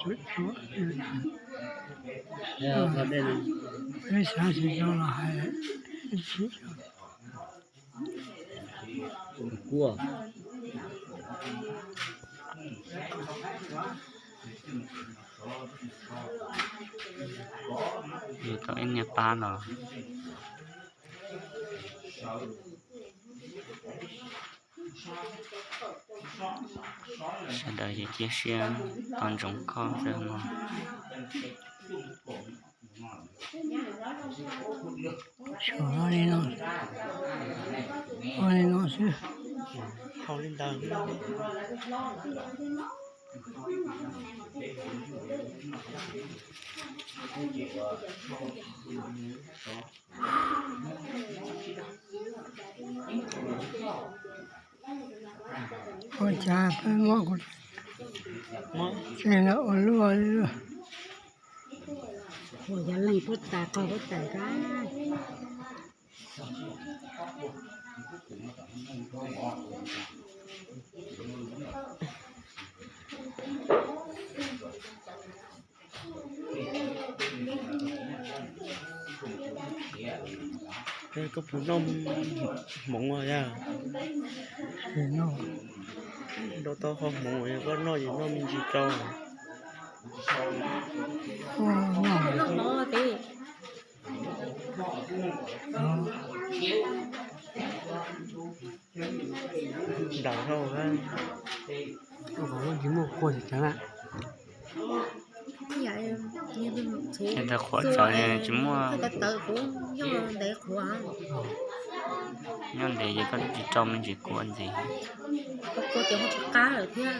Peb xav tsis tau los hais ib chim. Yus tau ib niag pab los. Sawv daws cia siab tos ntsoov koj xwb mog. Ua li no, ua li no xwb. Haus li ntawd. Ua cas peb muab kuv tsev no ua luaj li. Ua yog leej pub tas qog pub tas kab. Koj puas noj hmoov os yog? Noj tau qhov hmoov, yog koj noj ces noj me ntsis rau. Ntaus dhau, tsis muaj kua tsis tseev. Qhuav tsav tsis muaj. Nyob ntev ces koj tsis rau me ntsis kua ntxiv. Kua ces tsis qab lawm thiab.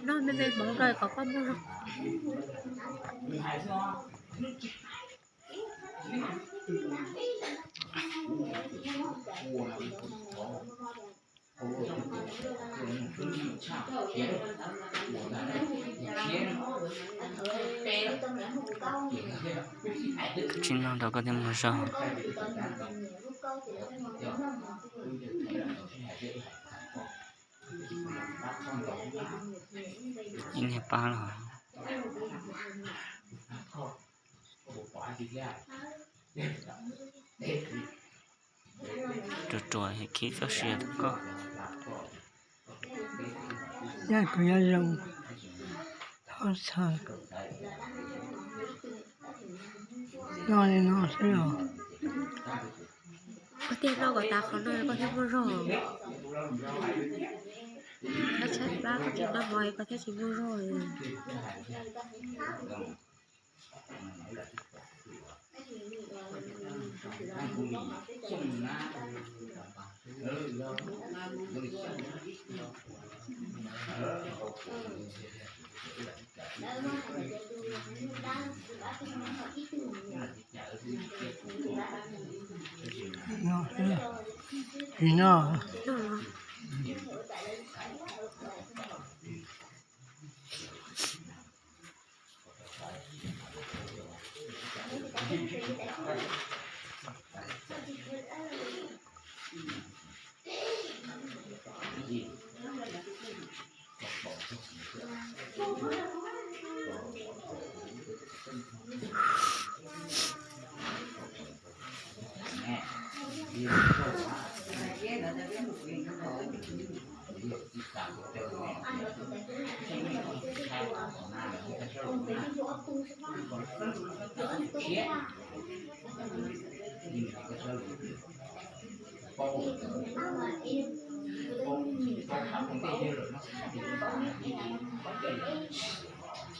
Noj me me hmoov rau kom koj muaj zog. Tsis noj rau koj thiaj muaj zog. Ib niag pab los. Ruam ruam es khib txoj sia rau koj. Yog kuv yuav zoo, thov txhawj. Noj li no xwb os. Koj thiaj noj kom tas qhov no koj thiaj muaj zog. Koj tshaib plab koj tsis noj mov koj thiaj tsis muaj zog. Tsis noj.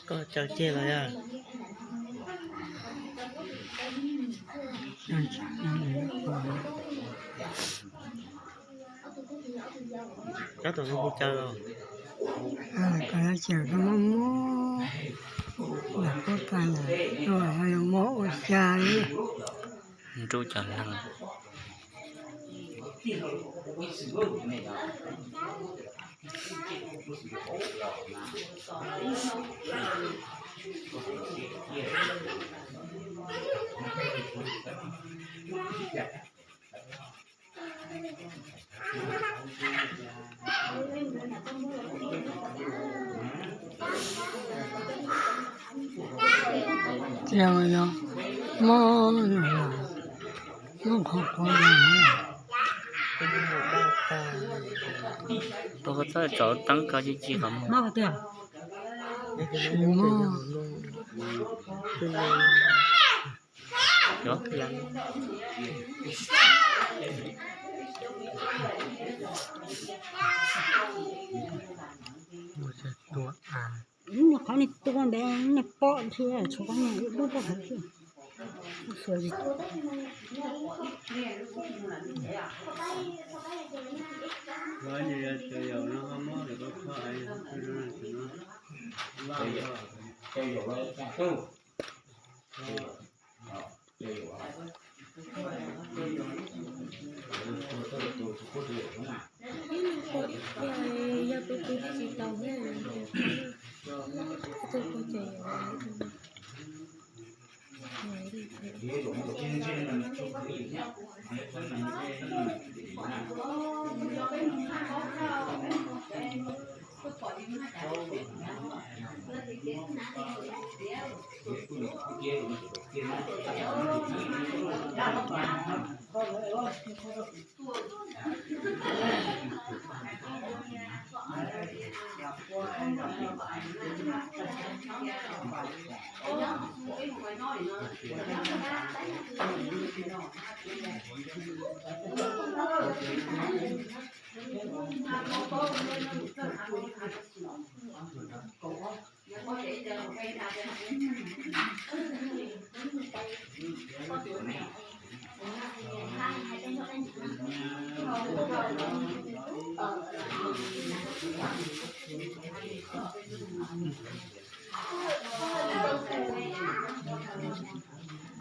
Koj caw ceg los yog? Koj tus no kuv caw los. Koj yuav caw koj muab muab, lam koj tas lam tuaj ho yuav muab ua cas li. Nruj cov leeg. Yog, yog, mob, mob qhov quav. Puas txawj tsaus teeb koj tsis tsis qhov muag? Tsis mob. Qhov niag tua ntev niag pom thiab tshuav qhov niag ib dub poj hauv xwb.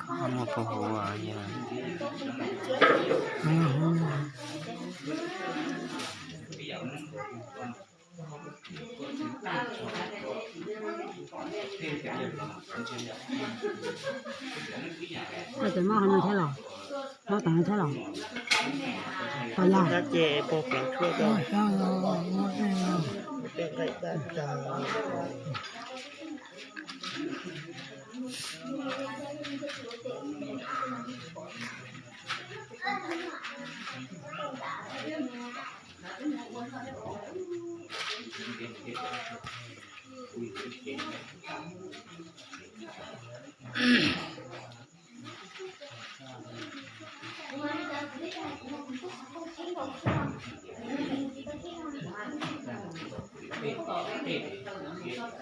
Koj muag puas huv yog? Koj tseem mob qhov no thiab los? Mob tom no thiab los? Pom yog?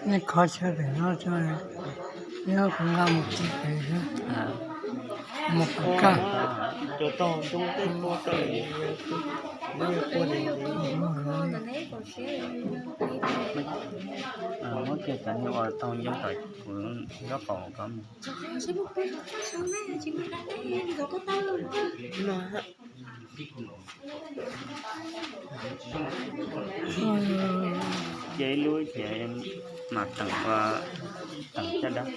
Nej khov chaw pem no tso, yog kuv nqa mus tso pem xwb. Mus pem kaj. Muab kiag cov niag ua tau ncoob tom kuv zaub qaum ko mus. Cia ib lub ces mam teem ua teem caj dab.